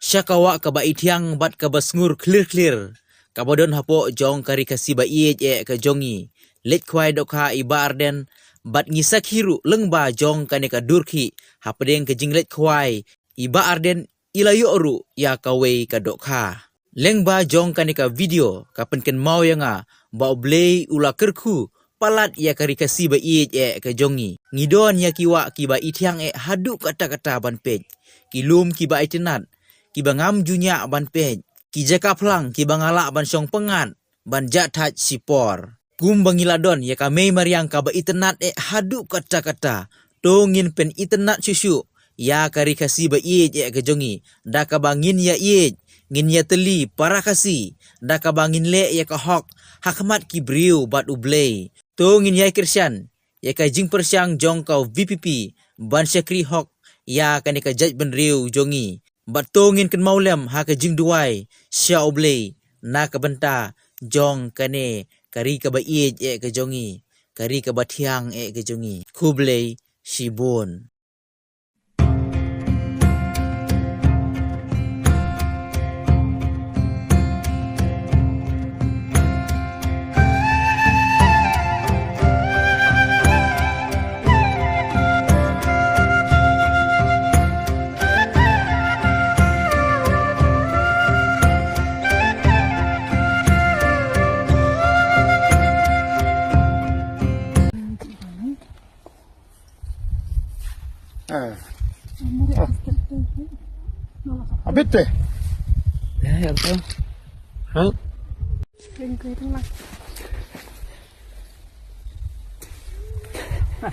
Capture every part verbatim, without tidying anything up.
Sha ka wah kaba ithiang bad kaba sngur khlir khlir kaba don hapoh jong ka Ri Khasi ba ïeit eh ka jong ngi, leit khwai dohkha i Bah Arden, bad ngi sakhi ruh lyngba jong kane ka dur khih hapdeng ka jingleit khwai, i Bah Arden i la ïoh ruh ïa kawei ka dohkha. Lyngba jong kane ka video ka pynkynmaw ïa nga ba U Blei u la kyrkhu palat ïa ka Ri Khasi ba ïeit eh ka jong ngi. Ngi don ïa ki wah kiba ithiang eh haduh katta katta ban peit, ki lum kiba itynnat, kiba ngam ju ñiah ban peit, ki jaka phlang kiba nga lah ban shong pyngngad ban jah thait shipor. Kumba ngi la don ïa ka mei mariang kaba itynnat eh haduh katta katta, to ngin pynitynnat shuh shuh ïa ka Ri Khasi ba ïeit eh ka jong ngi da kaba ngin ïa ïeit, ngin ïa tylli para Khasi, da kaba ngin leh ïa ka hok ha khmat ki briew bad U Blei. To ngin ïai kyrshan ïa ka jingpyrshang jong ka VPP ban shakri hok ïa kane ka jaitbynriew jong ngi. Bad to ngin kynmaw lem ha ka jingduwai sha U Blei na ka bynta jong kane ka ri kaba ïeit eh ka jong ngi, ka ri kaba thiang eh ka jong ngi. Khublei shibun. Eh. Abit eh. Ya, ya, betul. Hah?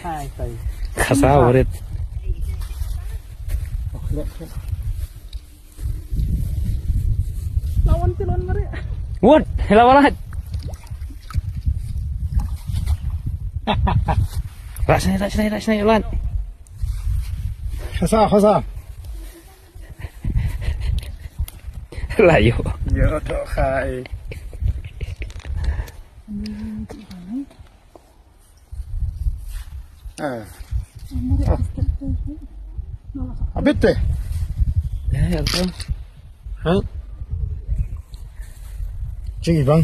Hai, tai. Kasar, murid. Lawan ti lawan mari. Wut, lawan lah. Rak sini, rak sini, rak sini, lawan. Khasa, khasa. Layu. Yo, to khai. Ah. Abit eh. Ya, ya, betul. Hah? Cing ibang.